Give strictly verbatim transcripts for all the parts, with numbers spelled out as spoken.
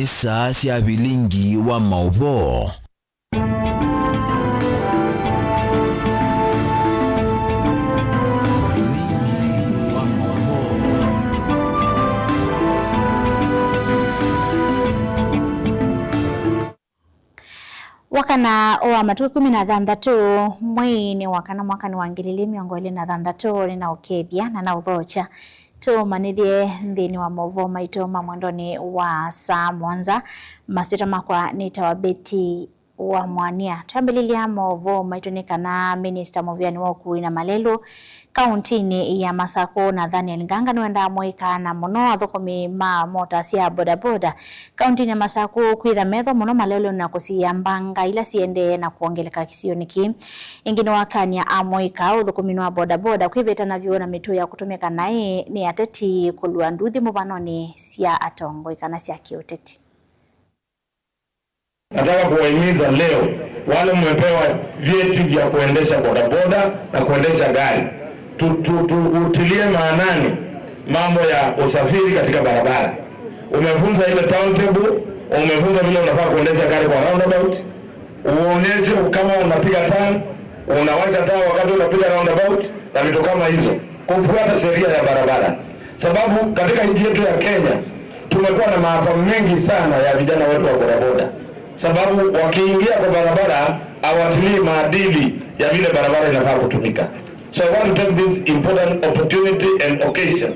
Saa sya vilingi wa maũvoo. Vilingi wa maũvoo. Wakana wa matukũ ĩkũmi na thanthatũ mweinĩ wa kana mwakanĩ wa ngili ilĩ mĩongo ĩlĩ na thanthatũ, nĩnaũkethya na naũthokya tũmanyĩthye nthĩnĩ wa maũvoo maitũ ma mwendonĩ wa saa mũonza. Masyĩtwa makwa nĩtawa Betty wa Mwania. Twambĩlĩlya maũvoo maitũ nĩ kana minista mũvĩanĩ wa ũkui na malelũ kauntinĩ ya Masakũ, Nathaniel Nganga, nĩwendaa mũika na mũno athũkũmi ma mota sya bodaboda kauntinĩ ya Masakũ kwĩtha metho mũno malelũnĩ na kũsiĩa mbanga ila siendee na kwongeleka kĩsionĩ kĩĩ. Ĩngĩ nĩwakany'a amũika ũthũkũminĩ wa bodaboda kwĩvĩtana vyũ na mĩtuo ya kũtũmĩka naĩ nĩ ateti kũlua nduthi mũvanonĩ sya atongoi kana sya kĩũteti. Nataka kuwahimiza leo, wale mmepewa vyeti vya kuendesha bodaboda na kuendesha gari, tu, tu, tutilie maanani mambo ya usafiri katika barabara. Umefunzwa ile turntable, umefunzwa vile unafaa kuendesha gari kwa roundabout, uonyeshe kama unapiga turn, unawasha taa wakati unapiga roundabout na vitu kama hizo, kufuata sheria ya barabara, sababu katika nchi yetu ya Kenya tumekuwa na maafa mengi sana ya vijana wetu wa bodaboda, sababu wakiingia kwa barabara hawatilii maadili ya vile barabara inafaa kutumika. So I want to take this important opportunity and occasion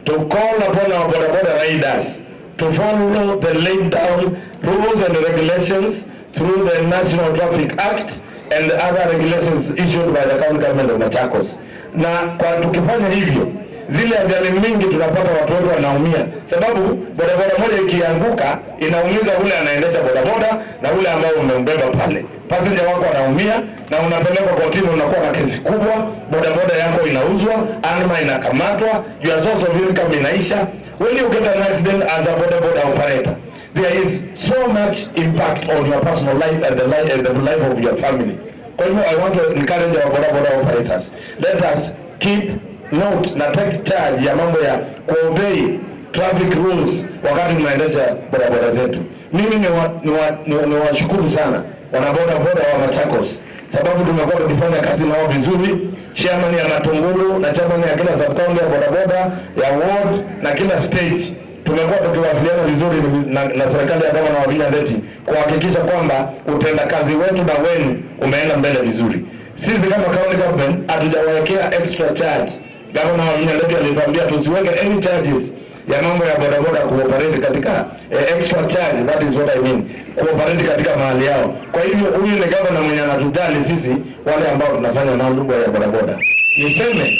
to call upon our bodaboda riders to follow the laid down rules and regulations through the National Traffic Act and the other regulations issued by the County Government of Machakos. Na kwa tukifanya hivyo, zile ajali mingi tunapata watu wetu wanaumia, sababu bodaboda moja ikianguka inaumiza ule anaendesha bodaboda na ule ambao umembeba pale. Passenger wako anaumia na unapelekwa kotini, unakuwa na kesi kubwa, bodaboda yako inauzwa, anma inakamatwa, your source of income inaisha. When you get an accident as a bodaboda operator, there is so much impact on your personal life and the life, and the life of your family. Kwa hivyo, I want to encourage our bodaboda operators. Let us keep note na take charge ya mambo ya kuobey traffic rules wakati tunaendesha bodaboda zetu. Mimi ni wa, ni wa, ni, ni washukuru sana wanabodaboda wa Machakos, sababu tumekuwa tukifanya kazi nao vizuri. Chairman ya Matungulu na chairman ya kila sub-county ya bodaboda, ya ward na kila stage, tumekuwa tukiwasiliana vizuri na, na serikali ya Gavana Wavinya Ndeti kuhakikisha kwamba utendakazi wetu na wenu umeenda mbele vizuri. Sisi kama county government hatujawekea extra charge. Gavana Wavinya Ndeti alituambia tusiweke any charges ya mambo ya bodaboda kuoperate katika, eh, extra charge, that is what I mean, kuoperate katika mahali yao. Kwa hivyo huyu ni gavana mwenye anatujali sisi wale ambao tunafanya nao lugha ya bodaboda. Niseme,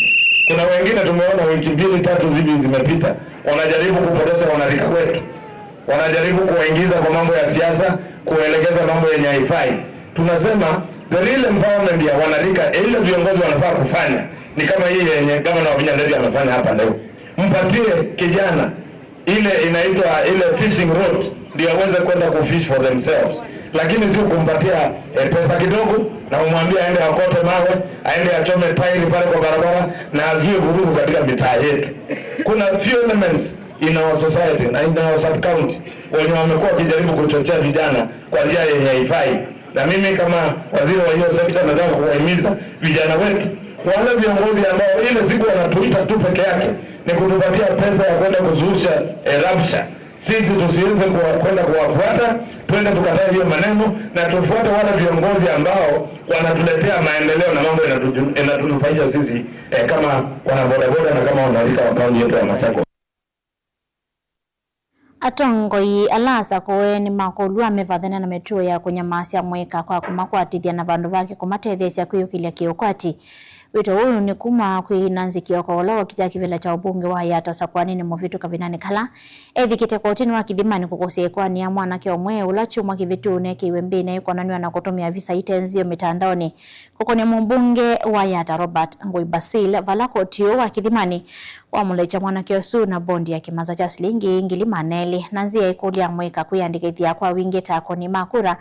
kuna wengine tumeona wiki mbili tatu hivi zimepita, wanajaribu kupoteza wanarika wetu, wanajaribu kuwaingiza kwa mambo ya siasa, kuwaelekeza mambo yenye haifai. Tunasema the real empowerment ya wanarika, ile viongozi wanafaa kufanya ni kama hii yenye gavana Wavinya Ndeti amefanya hapa leo. Mpatie kijana ile inaitwa ile fishing rod ndio aweze kwenda kufish for themselves, lakini sio kumpatia, eh, pesa kidogo na umwambie aende akote mawe, aende achome tairi pale kwa barabara na azue vurugu katika mitaa yetu. Kuna few elements in our society na in our sub county wenye wamekuwa wakijaribu kuchochea vijana kwa njia yenye haifai. Na mimi kama waziri wa hiyo sekta nataka kuwahimiza vijana wetu, wale viongozi ambao ile siku wanatuita tu peke yake ni kutupatia pesa ya kwenda kuzusha, eh, rabsha, sisi tusiweze kuwa, kwenda kuwafuata, twende tukatae hiyo maneno na tufuate wale viongozi ambao wanatuletea maendeleo na mambo inatu-, inatunufaisha sisi, eh, kama wanabodaboda na kama wanarika wa kaunti yetu ya Machakos. Atongoi ala asakũe nĩmakũlw'a mevathane na mĩtuo ya kũnyamaasya mũika kwa kũmakwatĩthya na vandũ vake kũmatetheesya kwĩyũkĩlya kĩũkwati. Wĩto ũũ nĩ kuma kwĩ Nancy Kioko, ũla wokitĩa kĩvĩla kya ũmbunge wa Yatta ũsakũanĩnĩ mũvĩtu kavindanĩ kala evikĩte kotinĩ wa Kĩthimani kũkũsya ĩkoani ya mwanake ũmwe ũla kyumwa kĩvĩtu ũnekĩiwe mbĩnĩ kwonanw'a na kũtũmĩa visa ite nzeo mĩtandaonĩ. Kũkonĩa mũmbunge wa Yatta Robert Ngũi Basil, vala koti ũũ wa Kĩthimani wamũlecha mwanake ũsu na mbondi ya kĩmanza kya silingi ngili maana elĩ, na nzĩa ĩkũlya mũika kwĩyandĩkĩthya kwa wingĩ ta akoni ma kura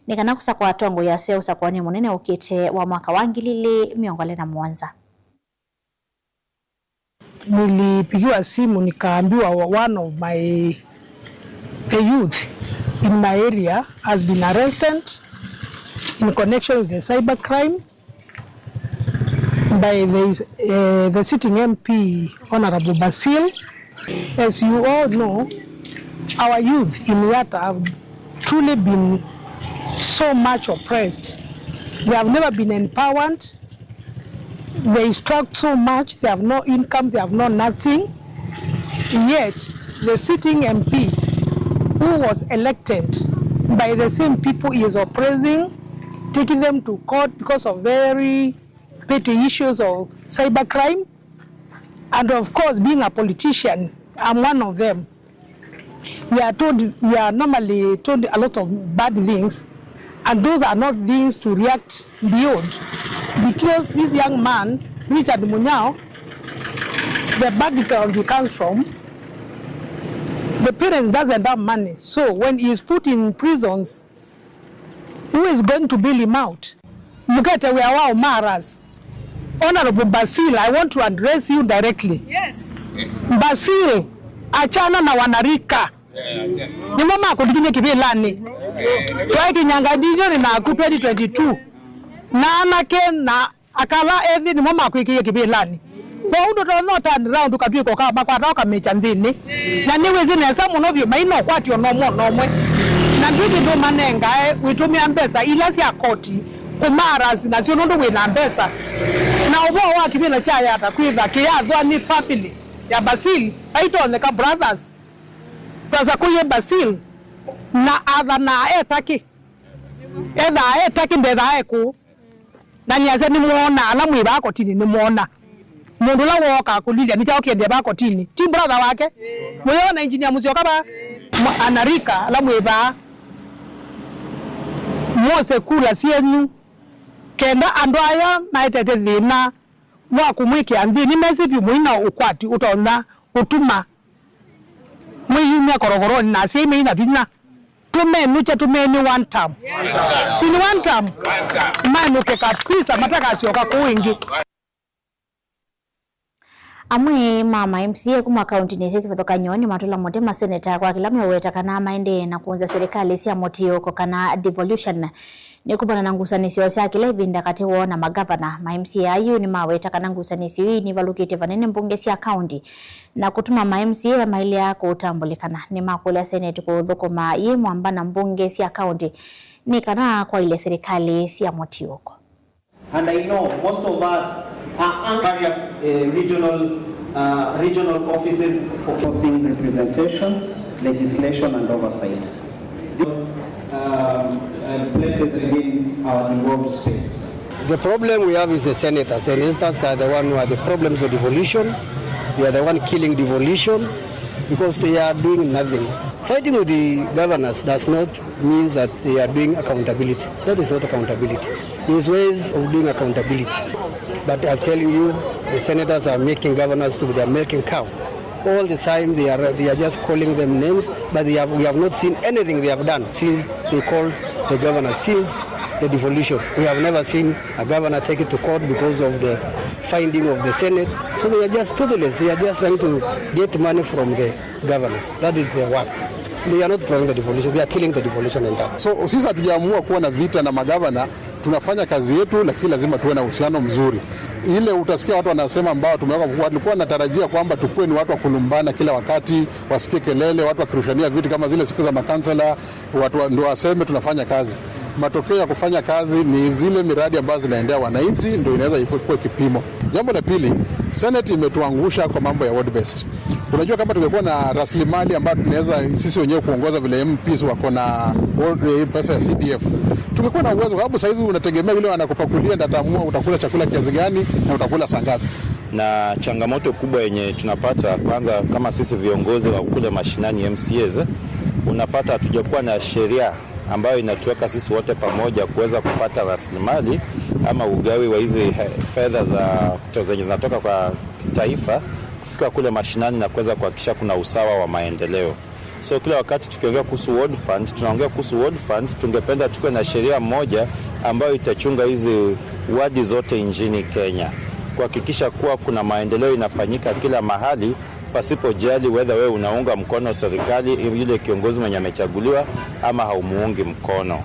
nĩ kana kũsakũa atongoi aseo ũsakũanĩ mũnene ũkĩte wa mwaka wa ngili ilĩ mĩongo ĩlĩ na mũonza. Nilipigiwa simu nikaambiwa one of my The youth in my area has been arrested in connection with the cybercrime by the, uh, the sitting M P, Honorable Basil. As you all know, our youth in Yatta have truly been so much oppressed. They have never been empowered. They struggle so much, they have no income, they have no nothing. Yet, the sitting M P who was elected by the same people he is oppressing, taking them to court because of very petty issues of cybercrime, and of course, being a politician, I'm one of them. We are told, we are normally told a lot of bad things, and those are not things to react beyond. Because this young man, Richard Munyao, the background he comes from, the parents doesn't have money. So when he is put in prisons, who is going to bail him out? Mukete wĩa wa umaras. Honorable Basil, I want to address you directly. Yes. Basil, achana na wanarika. Nĩmo makũlikinyie kĩvĩlanĩ. Twaĩ kĩnyanga ndinyo nĩ naku twenty twenty-two. Na anake na akala ethĩ nĩmo makwĩkĩie kĩvĩlanĩ. Kwoou ndũtonya ũ turn around ũkatw'ĩka ũkamakwata ũkamekya nthĩnĩ. Na nĩwĩsĩ nesa mũno vyũ maina ũkwati ona ũmwe ona ũmwe. Na ndwĩ kĩndũ ũmanengae wĩtũmĩa mbesa ila sya koti kũmaarasi nasyo nũndũ wĩ na mbesa. Na ũvoo wa kĩvĩla kya Yatta kwĩtha kĩyathwa nĩ family ya Basil, vaitonyeka brothers. Twasa kũie Basil na athanaa etaki. Ethaa etaki ndethaa ekũũ. Na nĩasya, "Nĩmwoona ala mwĩ vaa kotini, nĩmwoona." Mũndũ ũla wookaa kũlilya nĩ kyaũ kĩendee vaa kotini? Ti brother wake? Mũyona engineer Mũsyoka vaa? Mwa-, anarika ala mwĩ vaa, mwose kula syenyu, kenda andũ aya maetete thĩna wa kũmwĩkĩa nthĩnĩ, mesĩ vyũ mũina ũkwati ũtonya ũtuma mwĩyumya korokoronĩ na asyai maina vinya. Tũmenũkya, tũmeni one term. Si ni one term? Manũke kabisa, matakasyoka kũu ĩngĩ. Amwe ma ma M C A kuma kauntinĩ sya kĩvathũkany'o nĩmatũla mũtĩ maseneta kwa kĩla meweta kana maendee na kũnza silikalĩ sya mũtiũko kana devolution. Nĩ kumana na ngusanĩsyo sya kĩla ĩvinda katĩ woo na magavana, ma M C A ayu nĩmaweta kana ngusanĩsyo ii nivalũkĩtye vanene mbunge sya kaunti na kũtuma ma M C A mailea kũtambũlĩkana. Nĩmakũlya seneti kũthũkũma yĩ mwamba na mbunge sya kaunti nĩ kana kwaĩle silikalĩ sya mũtiũko. And I know most of us are under various, uh, regional, uh, regional offices for forcing representation, legislation and oversight. Um, and places within our devolved space. The problem we have is the senators. The senators are the one who are the problems for devolution. They are the one killing devolution because they are doing nothing. Fighting with the governors does not means that they are doing accountability. That is not accountability. There's ways of doing accountability. But I'm telling you, the senators are making governors to be the American cow. All the time they are, they are just calling them names, but they have, we have not seen anything they have done since they called the governor, since the devolution. We have never seen a governor take it to court because of the finding of the Senate. So they are just toothless. They are just trying to get money from the governors. That is their work. They are not promoting the devolution. They are killing the devolution entirely. So sisi hatujaamua kuwa na vita na magavana. Tunafanya kazi yetu, lakini lazima tuwe na uhusiano mzuri. Ile utasikia watu wanasema ambao tumeweka, walikuwa wanatarajia kwamba tukuwe ni watu wa kulumbana kila wakati, wasikie kelele, watu wakirushania viti kama zile siku za makansela, watu wa-, ndio waseme tunafanya kazi. Matokeo ya kufanya kazi ni zile miradi ambazo zinaendea wananchi, ndio inaweza ifu-, kuwa kipimo. Jambo la pili, Senate imetuangusha kwa mambo ya ward based. Unajua, kama tungekuwa na rasilimali ambayo tunaweza sisi wenyewe kuongoza vile M Ps wako na ward, eh, pesa ya C D F, tungekuwa na uwezo, kwa sababu saizi unategemea yule anakupakulia ndio ataamua utakula chakula kiasi gani na utakula saa ngapi. Na changamoto kubwa yenye tunapata, kwanza, kama sisi viongozi wa kule mashinani, M C As, unapata hatujakuwa na sheria ambayo inatuweka sisi wote pamoja kuweza kupata rasilimali ama ugawi wa hizi he-, fedha za kuto-, zenye zinatoka kwa taifa kufika kule mashinani na kuweza kuhakikisha kuna usawa wa maendeleo. So kila wakati tukiongea kuhusu ward fund, tunaongea kuhusu ward fund, tungependa tukuwe na sheria moja ambayo itachunga hizi wadi zote nchini Kenya, kuhakikisha kuwa kuna maendeleo inafanyika kila mahali, Pasipojali whether wewe unaunga mkono serikali, yule kiongozi mwenye amechaguliwa, ama haumuungi mkono.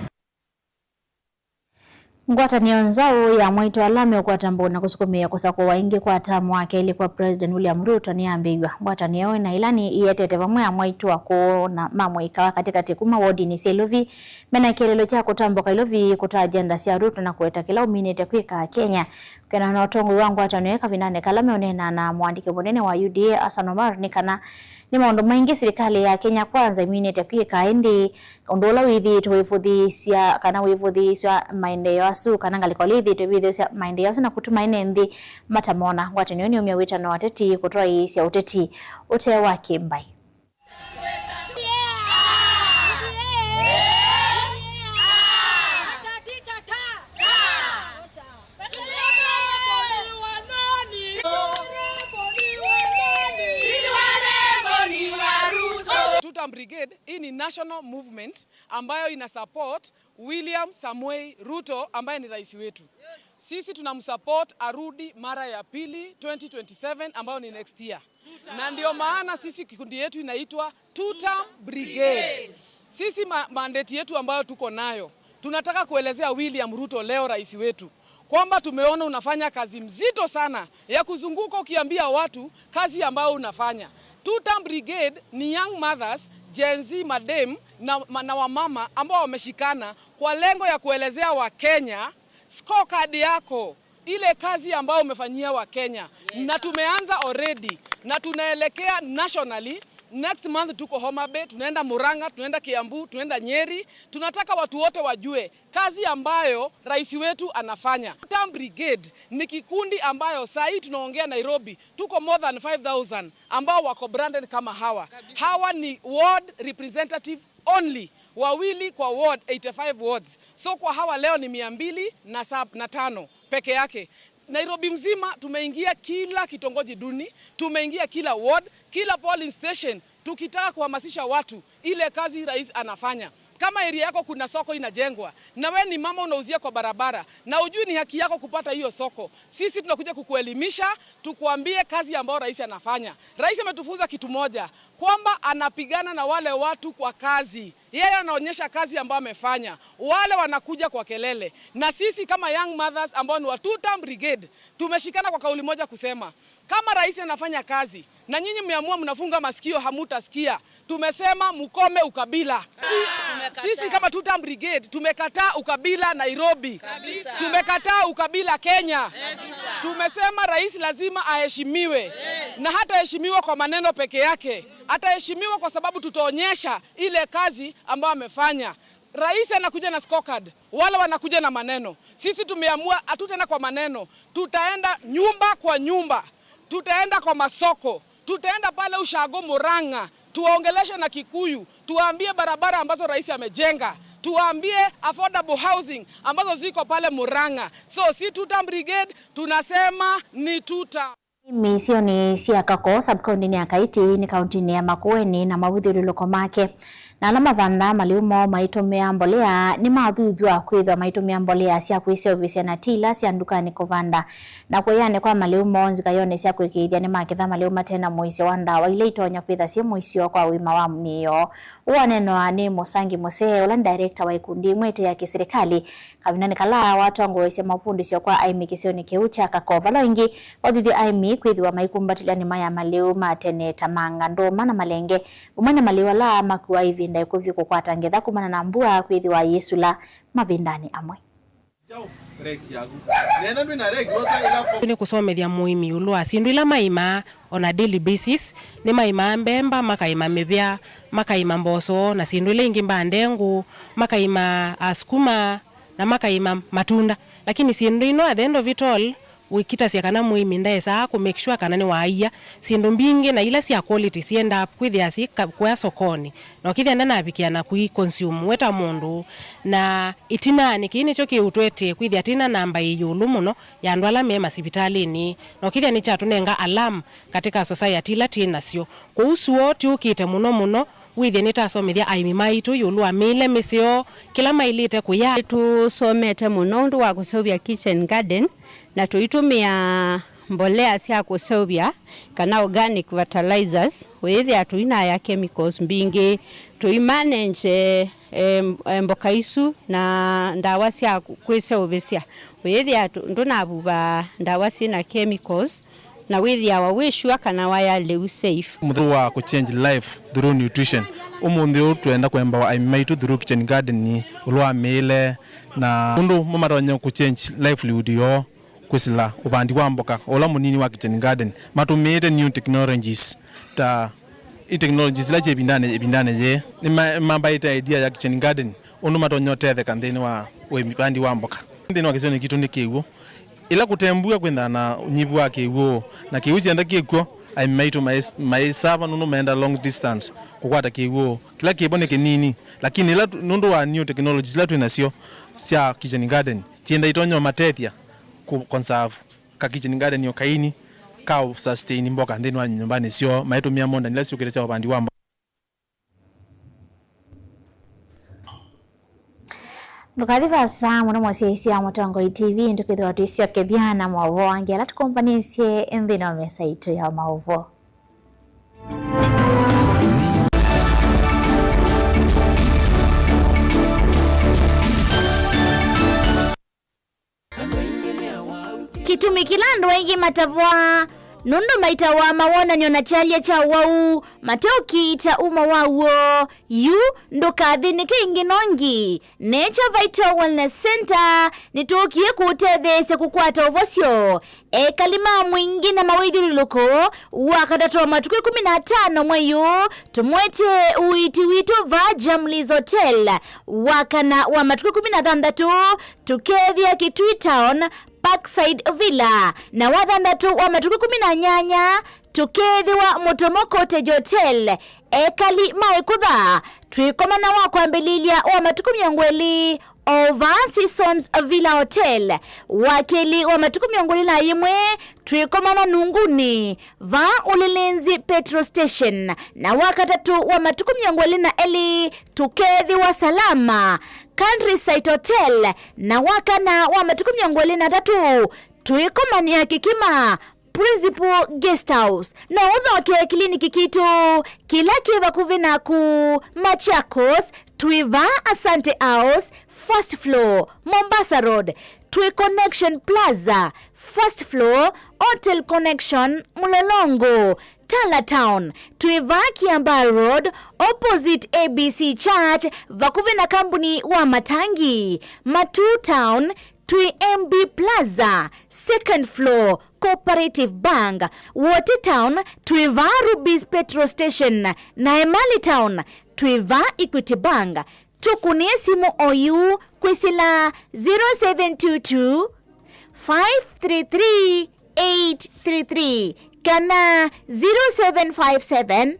Ngwatanĩo nzaũ ya amwaitũ ala meũkwata mbau na kũsukumĩa kũsakũwa ĩngĩ kwa tamu wa kelĩ kwa President William Ruto nĩyambĩĩw'a. Ngwatanĩo ĩna ĩla nĩ ĩetete vamwe amwaitũ akũũ na ma mũika wa katĩkatĩ kuma wodinĩ sya Ilovi mena kĩeleelo kya kũtambũka Ilovi kũta agenda sya Ruto na kũweta kĩla ũminĩte kwĩka Kenya. Kũkena na ũtongoi wa ngwatanĩo ĩ kavindanĩ kala meũneena na mũandĩki mũnene wa U D A Hassan Omar nĩ kana nĩ maũndũ maingĩ silikalĩ ya Kenya Kwanza ĩminĩte kwĩka, ĩndĩ ũndũ ũla wĩthĩĩtwe wĩvũthĩĩsya kana wĩvũthĩĩsya maendeeo asu, kana ngalĩko ĩla ĩthĩĩtwe ĩvĩthĩĩsya maendeeo asu na kũtuma ene nthĩ matamona. Ngwatanĩo nĩyaumya wĩtano wa ateti kũtwaĩĩsya ũteti ũte wa kĩmbaĩ. Tutam Brigade, hii ni national movement ambayo ina support William Samoei Ruto ambaye ni rais wetu. Sisi tunamsupport arudi mara ya pili twenty twenty-seven, ambayo ni next year. Na ndio maana sisi kikundi yetu inaitwa Tutam Brigade. Sisi ma-, mandate yetu ambayo tuko nayo, tunataka kuelezea William Ruto leo, rais wetu, kwamba tumeona unafanya kazi mzito sana ya kuzunguka ukiambia watu kazi ambayo unafanya. Tutam Brigade ni young mothers, Gen Z, madem na, ma-, na wamama ambao wameshikana kwa lengo ya kuelezea Wakenya scorecard yako, ile kazi ambayo umefanyia Wakenya. Na tumeanza already na tunaelekea nationally. Next month tuko Homa Bay, tunaenda Murang'a, tunaenda Kiambu, tunaenda Nyeri. Tunataka watu wote wajue kazi ambayo rais wetu anafanya. Tutam Brigade ni kikundi ambayo saa hii tunaongea Nairobi, tuko more than five thousand ambao wako branded kama hawa. Hawa ni ward representative only, wawili kwa ward, eighty-five wards. So kwa hawa leo ni mia mbili na sab-, na tano peke yake. Nairobi mzima tumeingia kila kitongoji duni, tumeingia kila ward, kila polling station, tukitaka kuhamasisha watu ile kazi rais anafanya. Kama area yako kuna soko inajengwa, na we ni mama unauzia kwa barabara, na ujui ni haki yako kupata hiyo soko, sisi tunakuja kukuelimisha, tukuambie kazi ambayo rais anafanya. Rais ametufunza kitu moja, kwamba anapigana na wale watu kwa kazi. Yeye anaonyesha kazi ambayo amefanya. Wale wanakuja kwa kelele. Na sisi kama young mothers ambao ni wa Tutam Brigade, tumeshikana kwa kauli moja kusema, kama rais anafanya kazi, na nyinyi mmeamua mnafunga masikio, hamutasikia. Tumesema mkome ukabila. Si-, sisi kama Tutam Brigade tumekataa ukabila Nairobi. Tumekataa ukabila Kenya. Tumesema rais lazima aheshimiwe. Na hataheshimiwa kwa maneno peke yake. Ataheshimiwa kwa sababu tutaonyesha ile kazi ambayo amefanya. Rais anakuja na scorecard, wale wanakuja na maneno. Sisi tumeamua hatutaenda kwa maneno, tutaenda nyumba kwa nyumba, tutaenda kwa masoko, tutaenda pale ushago Murang'a, tuwaongeleshe na Kikuyu, tuwaambie barabara ambazo rais amejenga, tuwaambie affordable housing ambazo ziko pale Murang'a. So si Tutam Brigade, tunasema ni Tutam. Aĩmi isionĩ sya Kakoo, sub-kaũntĩnĩ ya Kaitĩinĩ, kaũntĩnĩ ya Makueni na mavuthyũlũlũko make, na ala mavandaa malĩu moo maitũmĩa mbolea nĩmathuthw'a kwĩthĩwa maitũmĩa mbolea sya kwĩseũvĩsya na ti ila sya ndukanĩ kũvanda. Na kũĩanĩ kwa malĩu moo nzikayonĩ sya kũĩkĩĩthya nĩmaketha malĩu mate na mũisyo wa ndawa ila itonya kwĩtha syĩ mũisyo kwa ũima wa mĩĩ yoo. Ũũ waneenwa nĩ Mũsangi Mũsee, ũla nĩ director wa ĩkundi ĩmwe ĩte ya kĩsilikalĩ, kavindanĩ kala watongoesya mavundĩsyo kwa aĩmi kĩsionĩ kĩu kya Kakoo, vala ĩngĩ vaũthuthya aĩmi kwĩthĩwa maikumbatĩlya nĩma ya malĩu ma tene ta manga, ndũũma na malenge, vamwe na malĩu ala makuaa ĩvinda ĩkuvĩ kũkwata ngetha kumana na mbua kwĩthĩwa yĩsula mavindanĩ amwe. Nĩ kũsomethya mũĩmi ĩũlũ wa syĩndũ ila maĩmaa on a daily basis. Nĩmaĩmaa mbemba, makaĩma mĩvĩa, makaĩma mboso na syĩndũ ila ingĩ, mbaa, ndengũ, makaĩma, ah, sukuma, na makaĩma matunda. Lakini syĩndũ ino, at the end of it all, wĩkitasya kana mũĩmi ndaesaa kũ make sure kana nĩwaaia syĩndũ mbingĩ na ila sya quality syendaa kwĩthĩa syĩ ka-, kũya sokonĩ, na ũkĩthĩa ndanavikĩa na kũi consume we ta mũndũ. Na ĩtinanĩ, kĩĩ nĩkyo kĩũtwetee kwĩthĩa twĩna namba ĩ ĩũlũ mũno ya andũ ala me masivitalĩnĩ, na ũkĩthĩa nĩkyatũnenga alarm katika society ila twĩ nasyo. Kwoou suo tũkĩte mũno mũno wĩthĩe nĩtasomethya aĩmi maitũ ĩũlũ wa mĩĩle mĩseo, kĩla maĩlĩte kũya. Nĩtũsomete mũno ũndũ wa kũseũvya kitchen garden, na tũitũmĩa mbolea sya kũseũvya kana organic fertilizers, ũyĩthĩa tũinaya chemicals mbingĩ, tũimanage, eh, eh, mboka isu na ndawa sya kwĩseũvĩsya. Ũyĩthĩa tũ-, ndũnavuva ndawa syĩna chemicals, na wĩthĩawa wĩ sure kana waya lĩu safe. Mũtheu wa kũ change life through nutrition. Ũmũnthĩ ũũ twenda kũembawa aĩmi maitũ through kitchen garden, ũlũ wa mĩĩle, na ũndũ mo matonya kũ change livelihood yoo kwĩsĩla ũvandi wa mboka ũla mũnini wa kitchen garden, matũmĩĩte new technologies ta i technologies ila syĩ ĩvindanĩ, ĩvindanĩ yĩĩ. Nĩma-, nĩmambaĩte idea ya kitchen garden, ũndũ matonya ũtetheka nthĩnĩ wa ũĩmi, vandi wa mboka. Nthĩnĩ wa kĩsionĩ kitũ nĩ kĩw'ũ. Ĩla kũte mbua kwĩthaa na ũnyivu wa kĩw'ũ, na kĩw'ũ syenda kĩkw'o, aĩmi maitũ maĩ-, maĩsava nũndũ maenda long distance kũkwata kĩw'ũ. Kĩla kĩvo nĩ kĩnini, lakini ĩla tu-, nũndũ wa new technologies ila twĩ nasyo sya kitchen garden, syenda itonya ũmatethya kũ conserve ka kitchen garden o kaini ka ũ sustain mboka nthĩnĩ wa nyũmbanĩ syoo maitũmĩa modern ila syũkĩte sya ũvandi wa mboka. Ndũkathi vaasa mũno, mũsyaĩĩsya Mũtongoi T V, nĩtũkĩthĩwa twĩsyokethya na maũvoo angĩ ala tũkũmbanĩsye nthĩnĩ wa mesa itũ ya maũvoo. Kĩtumi kĩla andũ aingĩ matavwa nũndũ maitawa mawonany'o na kyalya kya ũwau mateũkiita uma waw'o. Yu ndũkathĩnĩke ĩngĩ nongi. Nature Vital Wellness Center nĩtũkie kũũtetheesya kũkwata ũvosyo. Ekali ma Mwingi na mawĩthyũlũlũko, Wakatatũ wa matukũ ĩkũmi na atano mwei ũũ, tũmwete ũiiti witũ vaa Jamlies Hotel. Wakana wa matukũ ĩkũmi na thanthatũ, tũkethĩa Kitui Town, Parkside Villa, na wathanthatũ wa matukũ ĩkũmi na nyanya, tũkethĩwa Mũtomo Cottage Hotel. Ekali ma Ĩkũtha, twĩkomana wa kwambĩlĩlya wa matukũ mĩongo ĩlĩ o vaa Seasons Villa Hotel. Wa kelĩ wa matukũ mĩongo ĩlĩ na yĩmwe, twĩkomana Nunguni, vaa Ulilinzi Petrol Station, na wa katatũ wa matukũ mĩongo ĩlĩ na elĩ, tũkethĩwa Salama Countryside Hotel, na wa kana wa matukũ mĩongo ĩlĩ na atatũ, twĩkomanĩa Kĩkima Principal Guest House. No ũthokee kiliniki kitũ kĩla kĩ vakuvĩ naku Machakos, twĩ vaa Asante House, first floor, Mombasa Road, twĩ Connection Plaza, first floor, Hotel Connection, Mlolongo, Tala Town, twĩ vaa Kiambaa Road, opposite A B C Church, vakuvĩ na kambuni wa matangi. Matuu Town, twĩ M B Plaza, second floor, Cooperative Bank. Wote Town, twĩ vaa Rubis Petrol Station, na Emali Town, twĩ vaa Equity Bank. Tũkũnĩe simũ oyu kwĩsĩla zero seven two two, five three three, eight three three kana zero seven five seven,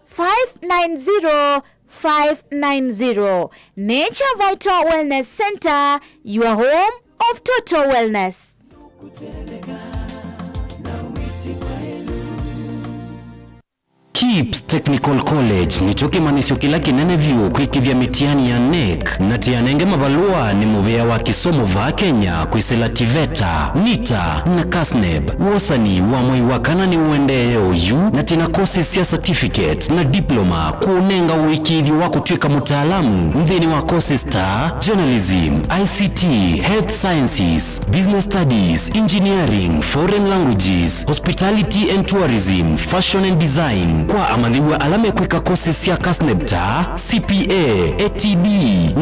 five nine zero, five nine zero. Nature Vital Wellness Center, your home of total wellness. KIPS Technical College nĩkyo kĩmanyĩsyo kĩla kĩnene vyũ kwĩkĩthya mĩtiani ya NEC, na tĩanenge mavalũa nĩ mũvĩa wa kĩsomo vaa Kenya kwĩsĩla TVETA, NITA, na KASNEB. Wosani wa mwei wa kana nĩũendee oyu, na twĩna courses sya certificate na diploma kũũnenga ũĩkĩĩthyo wa kũtw'ĩka mũtaalamu nthĩnĩ wa courses ta journalism, I C T, health sciences, business studies, engineering, foreign languages, hospitality and tourism, fashion and design. Kwa amanyĩw'a ala mekwĩka courses sya KASNEB ta C P A, A T D,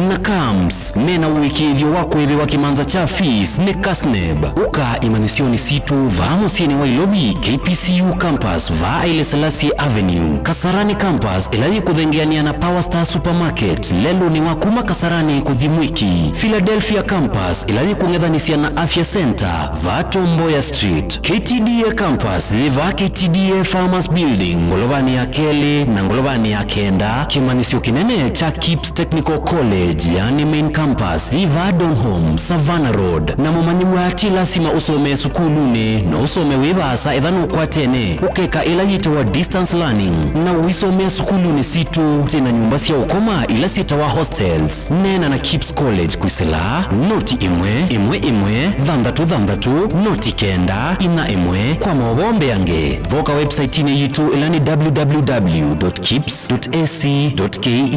na CAMS, mena ũĩkĩĩthyo wa kũĩvĩwa kĩmanza kya fees nĩ KASNEB. Ũka imanyĩsyonĩ sitũ vaa mũsyĩnĩ wa Ilovi, K P C U campus, vaa Haile Selassie Avenue, Kasarani campus, ĩla yĩkũthengeanĩa na Power Star Supermarket, lelũnĩ wa kuma Kasarani kũthi Mwiki, Philadelphia campus, ĩla yĩkũng'ethanĩsya na Afya Center, vaa Tom Mboya Street, K T D A campus, yĩ vaa K T D A Farmers Building, ngolova ya kelĩ na ngolovanĩ ya kenda, kĩmanyĩsyo kĩnene kya KIPS Technical College, yani main campus, yĩ vaa Donholm, Savannah Road. Na mũmanyĩw'a ti lasima ũsomee sukulunĩ, no ũsome wĩ vaasa etha nũkwatene ũkeka ĩla yĩtawa distance learning, na ũisomea sukulunĩ sitũ. Twĩ na nyũmba sya ũkoma ila syĩtawa hostels. Neena na KIPS College kwĩsĩla noti ĩmwe ĩmwe ĩmwe thanthatũ thanthatũ noti kenda inya ĩmwe. Kwa maũvoo mbeange, voka website-inĩ yitũ ĩla nĩ www dot kips dot ac dot ke.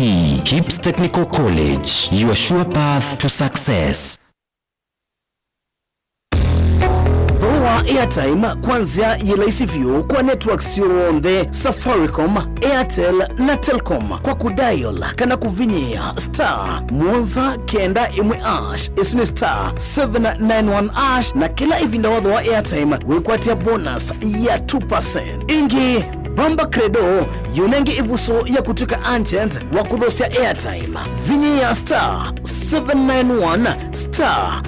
KIPS Technical College, your sure path to success. Thooa airtime kwa nzĩa yĩ laisi vyũ kwa network syonthe, Safaricom, Airtel na Telcom, kwa kũdial kana kũvinyĩĩa star mũonza kenda ĩmwe hash, ĩsu nĩ star seven nine one hash, na kĩla ĩvinda wathooa airtime wĩkwatĩa bonus ya two percent. Ĩngĩ, Bamba Credo yĩũnenge ĩvuso ya kũtw'ĩka agent wa kũthosya airtime. Vinyĩĩa star seven nine one star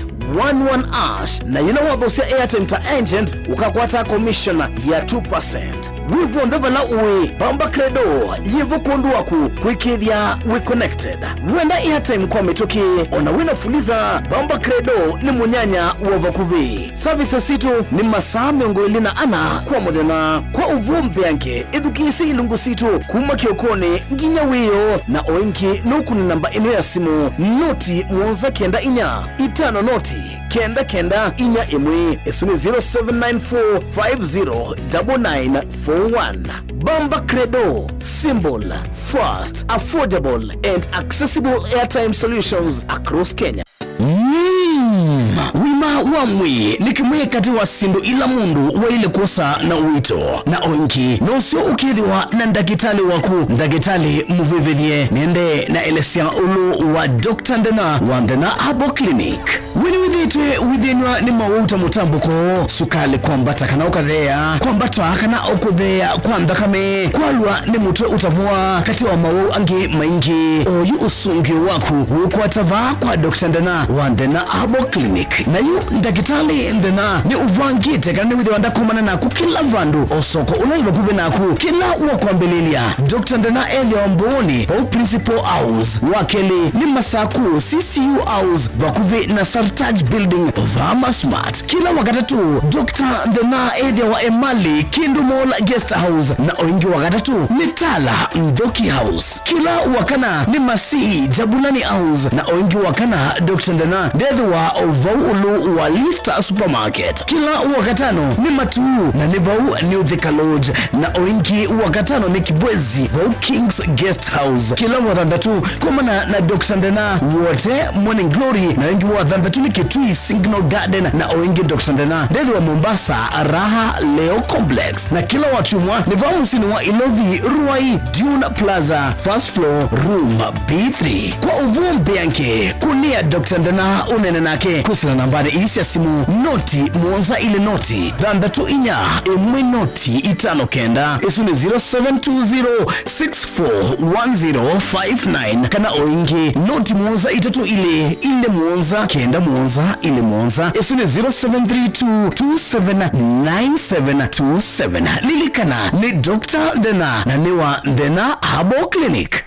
one one hash, na yĩla wathosya airtime ta agent, ũkakwata commission ya two percent. Wĩ vonthe vala ũĩ, Bamba Credo yĩvo kwondũ waku kwĩkĩĩthya wĩ connected. Wenda airtime kwa mĩtũkĩ, ona wĩna Fuliza, Bamba Credo nĩ mũnyanya wa vakuvĩ. Services sitũ nĩ masaa mĩongo ĩlĩ na ana kwa mũthenya. Kwa ũvoo mbeange, ĩthukĩĩsye ilungu sitũ kuma kĩokonĩ nginya wĩoo, na o ĩngĩ nũkũne namba ĩno ya simũ, noti mũonza kenda inya itano noti kenda kenda inya ĩmwe. Ĩsu nĩ zero seven nine four five zero double nine four one. Bamba Credo, simple, fast, affordable and accessible airtime solutions across Kenya. Mm, ũima wa mwĩĩ nĩ kĩmwe katĩ wa syĩndũ ila mũndũ waĩle kwosa na ũito, na o ĩngĩ nũseo ũkĩthĩwa na ndakĩtalĩ waku, ndakĩtalĩ mũvĩvĩthye. Nĩende naelesya ũlũ wa Doctor Nthena wa Nthena Herbal Clinic. We nĩwĩthĩĩtwe wĩthĩnw'a nĩ mawau ta mũtambũko, sukalĩ kwambata kana ũkatheea, kwambata kana ũkũtheea kwa nthakame, kwalwa nĩ mũtwe ũtavũa, katĩ wa mawau angĩ maingĩ? Oyu ũsũngĩo waku wĩũkwata vaa kwa Doctor Nthena wa Nthena Herbal Clinic. Na yu ndakĩtalĩ Nthena nĩ ũvangĩte kana nĩwĩthĩwa ndakomana naku kĩla vandũ, o soko ũla wĩ vakuvĩ naku, kĩla wa kwambĩlĩlya. Doctor Nthena ethĩawa Mbooni, vau Principal House. Wa kelĩ nĩ Masaku, C C U House, vakuvĩ na Sartaj Building, vaa Masmart. Kĩla Wakatatũ, Doctor Nthena ethĩawa Emali, Kindu Mall Guest House, na o ĩngĩ Wakatatũ nĩ Tala, Nthoki House. Kĩla Wakana nĩ Masii, Jabulani House, na o ĩngĩ Wakana, Doctor Nthena ndethĩwa o vau ũlũ wa Lista Supermarket. Kĩla Wakatano nĩ Matuu, na nĩ vau New Thika Lodge. Na o ĩngĩ Wakatano nĩ Kibwezi, vau King's Guest House. Kĩla Wathanthatũ, komana na Doctor Nthena Wote Morning Glory, na ĩngĩ Wathanthatũ nĩ Kitui Signal Garden, na o ĩngĩ Doctor Nthena ndethĩwa Mombasa, Raha Leo Complex. Na kĩla Wakyumwa nĩ vau mũsyĩnĩ wa Ilovi, Ruai, Dune Plaza, first floor, room B three. Kwa ũvoo mbeange, kũnĩa Doctor Nthena ũneene nake kwĩsĩla nambanĩ ii sya simũ, noti mũonza ilĩ noti thanthatũ inya ĩmwe noti itano kenda. Ĩsu nĩ zero seven two zero six four one zero five nine, kana o ĩngĩ, noti mũonza itatũ ilĩ ilĩ mũonza kenda mũonza ilĩ mũonza. Ĩsu nĩ zero seven three two two seven nine seven two seven. Lilikana, nĩ Doctor Nthena, na nĩ wa Nthena Herbal Clinic.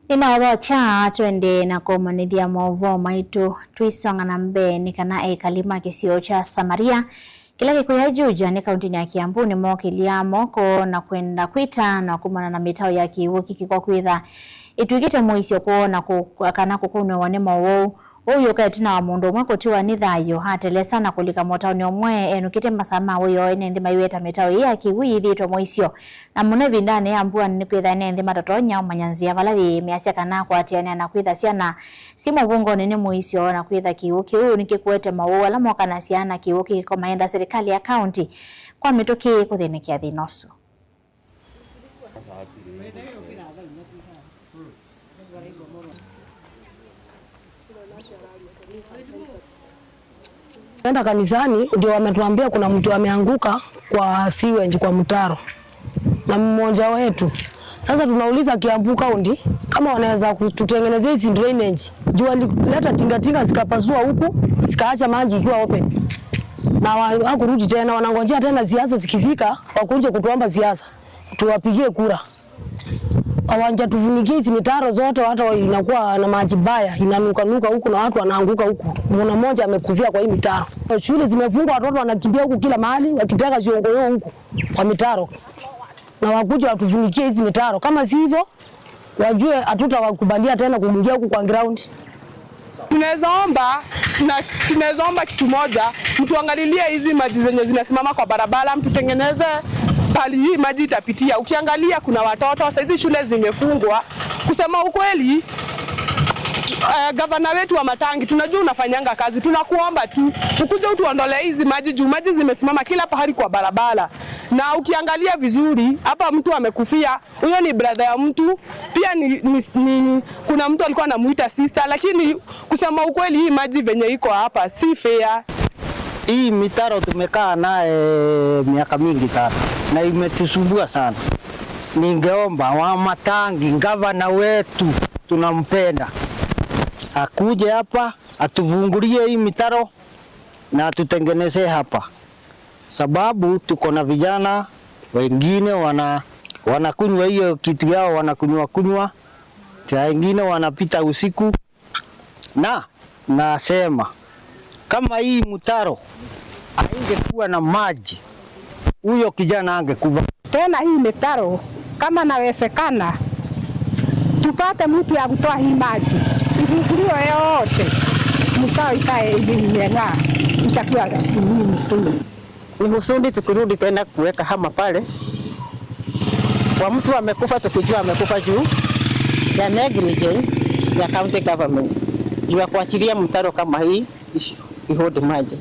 Nĩnaũthokya twende na kũmanyĩthya maũvoo maitũ tũisonga na mbee, nĩ kana ekali ma kĩsio kya Samaria kĩla kĩkwĩa Juja nĩ kauntinĩ ya Kiambu nĩmokĩlya moko na kwenda kwĩtaanwa kumana na mĩtaũ ya kĩw'ũ kĩkĩko kwĩtha ĩtw'ĩkĩte mũisyo kwoo na kũ-, kana kũkũnĩwa nĩ mowau. Ũu wĩũka ĩtina wa mũndũ ũmwe kũtiwa nĩ thayũ atelesa na kũlika mũtaũnĩ ũmwe enũkĩte masaa ma wĩoo. Ene nthĩ maiweta mĩtaũ ĩĩ ya kĩw'ũ yĩthĩĩtwe mũisyo, na mũno ĩvindanĩ ya mbua nĩkwĩtha ene nthĩ matotonya ũmanya nzĩa vala yĩĩ measya kana kũatĩanĩa na kwĩtha syana syĩ mũvũngonĩ nĩ mũisyo, na kwĩtha kĩw'ũ kĩu nĩkĩkũete mawau ala mokanasya na kĩw'ũ kĩkĩkomaenda silikalĩ ya kaunti kwa mĩtũkĩ kũthĩnĩkĩa thĩna ũsu. Tunaenda kanisani, ndio wametuambia kuna mtu ameanguka kwa sewage, kwa mtaro, na mmoja wetu. Sasa tunauliza Kiambu County kama wanaweza kututengenezea hizi drainage. Juu walileta tingatinga zikapasua huku, zikaacha maji ikiwa open. Na wa-, hakurudi tena, wanangojea tena siasa zikifika, wakuje kutuomba siasa, tuwapigie kura. Hawajatufunikia hizi mitaro zote, hata inakuwa na maji mbaya, inanukanuka huku na watu wanaanguka huku. Mwana mmoja amekufia kwa hii mitaro. Shule zimefungwa, watoto wanakimbia huku kila mahali, wakitega ziongoyo huku kwa mitaro. Na wakuje watufunikie hizi mitaro. Kama si hivyo, wajue hatutawakubalia tena kuingia huku kwa ground. Tunaweza omba, na tunaweza omba kitu moja, mtuangalilie hizi maji zenye zinasimama kwa barabara, mtutengeneze pahali hii maji itapitia. Ukiangalia kuna watoto, saa hizi shule zimefungwa. Kusema ukweli, eh, gavana wetu wa Matangi, tunajua unafanyanga kazi, tunakuomba tu ukuje utuondolee hizi maji juu maji zimesimama kila pahali kwa barabara. Na ukiangalia vizuri, hapa mtu amekufia, huyo ni brother ya mtu. Pia ni, ni, ni, kuna mtu alikuwa anamuita sister, lakini kusema ukweli, hii maji venye iko hapa si fair. Hii mitaro tumekaa naye miaka mingi sana na imetusumbua sana. Ningeomba wa Matangi, gavana wetu tunampenda, akuje hapa atufungulie hii mitaro na atutengenezee hapa, sababu tuko na vijana wengine wana-, wanakunywa hiyo kitu yao, wanakunywa kunywa, saa ingine wanapita usiku. Na nasema, kama hii mtaro haingekuwa na maji, huyo kijana angekufa. Tena hii mitaro, kama nawezekana, tupate mtu ya kutoa hii maji, ifunguliwe yote, mtaro ikae hivi imeng'aa, itakuwa nini mzuri. Ni huzuni tukirudi tena kuweka hama pale kwa mtu amekufa, tukijua amekufa juu ya negligence ya county government, juu ya kuachilia mtaro kama hii ishi-, ihold maji.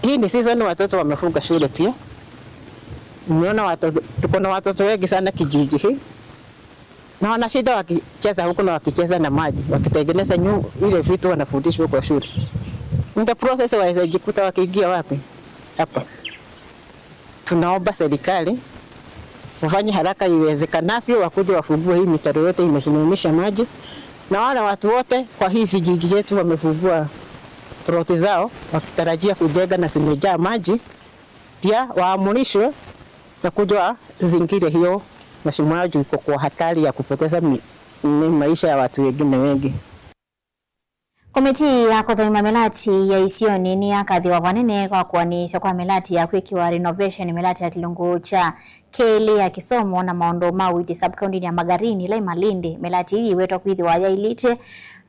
Hii ni season, watoto wamefunga shule pia. Umeona watoto, tuko na watoto wengi sana kijiji hii. Na wanashinda wakicheza huku na wakicheza na maji, wakitengeneza nyu-, ile vitu wanafundishwa kwa shule. In the process, waweza jikuta wakiingia wapi? Hapa. Tunaomba serikali wafanye haraka iwezekanavyo, wakuje wafungue hii mitaro yote imesimamisha maji, na wale watu wote kwa hii vijiji yetu wamefungua ploti zao wakitarajia kujenga na zimejaa maji, pia waamrishwe na kuja wazingire hiyo mashimo yao juu iko kwa hatari ya kupoteza mi-, mi-, maisha ya watu wengine wengi. Komiti ya kũthũima mĩlati ya isionĩ nĩyakathiwa vanene kwa kũanĩĩsya kwa mĩlati ya kwĩkĩwa renovation, mĩlati ya kĩlungu kya kelĩ ya kĩsomo na maũndũ ma ũiiti sub-kauntinĩ ya Magarini, ĩla ĩ Malindi. Mĩlati ĩĩ yĩwetwa kwĩthĩwa yaĩlĩte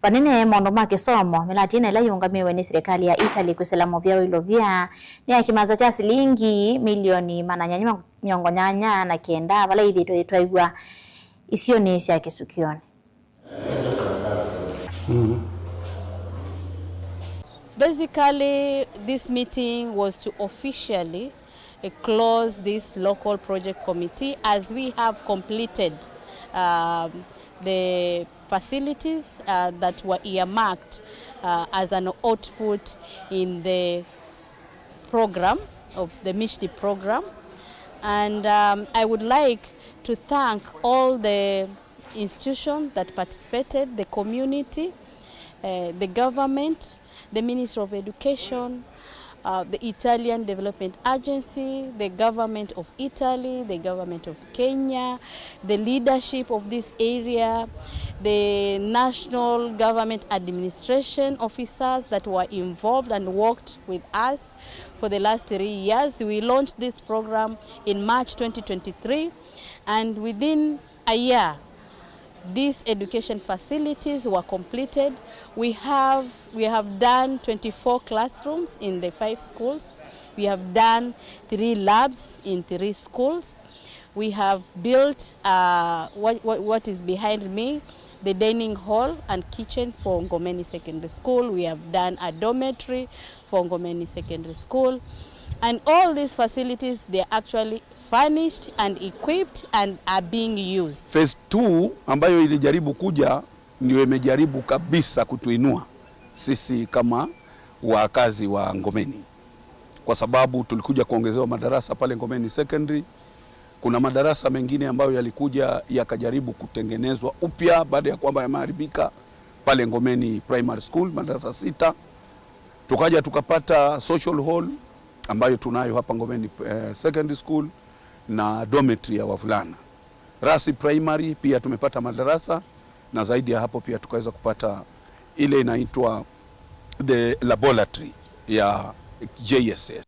vanene maũndũ ma kĩsomo. Mĩlati ĩno ĩla yĩũngamĩwe nĩ silikalĩ ya Italy kwĩsĩla mũvĩa wa ilovia nĩ ya kĩmanza kya silingi milioni maana nyanya mĩongo nyanya na kenda, vala yĩthĩĩtwe ĩtwaĩw'a isionĩ sya kĩsukĩonĩ. Basically, this meeting was to officially, uh, close this local project committee as we have completed, um, the facilities, uh, that were earmarked, uh, as an output in the program, of the MISHDI program. And, um, I would like to thank all the institutions that participated, the community, uh, the government, the Ministry of Education, uh, the Italian Development Agency, the government of Italy, the government of Kenya, the leadership of this area, the national government administration officers that were involved and worked with us for the last three years. We launched this program in March twenty twenty-three, and within a year, these education facilities were completed. We have, we have done twenty-four classrooms in the five schools. We have done three labs in three schools. We have built, uh, what, what, what is behind me, the dining hall and kitchen for Ngomeni Secondary School. We have done a dormitory for Ngomeni Secondary School. And all these facilities, they are actually furnished and equipped and are being used. Phase two ambayo ilijaribu kuja ndio imejaribu kabisa kutuinua sisi kama wakazi wa Ngomeni, kwa sababu tulikuja kuongezewa madarasa pale Ngomeni Secondary. Kuna madarasa mengine ambayo yalikuja yakajaribu kutengenezwa upya baada ya kwamba yameharibika. Pale Ngomeni Primary School, madarasa sita. Tukaja tukapata social hall ambayo tunayo hapa Ngomeni, eh, Secondary School na dormitory ya wavulana. Rasi Primary pia tumepata madarasa, na zaidi ya hapo pia tukaweza kupata ile inaitwa the laboratory ya J S S.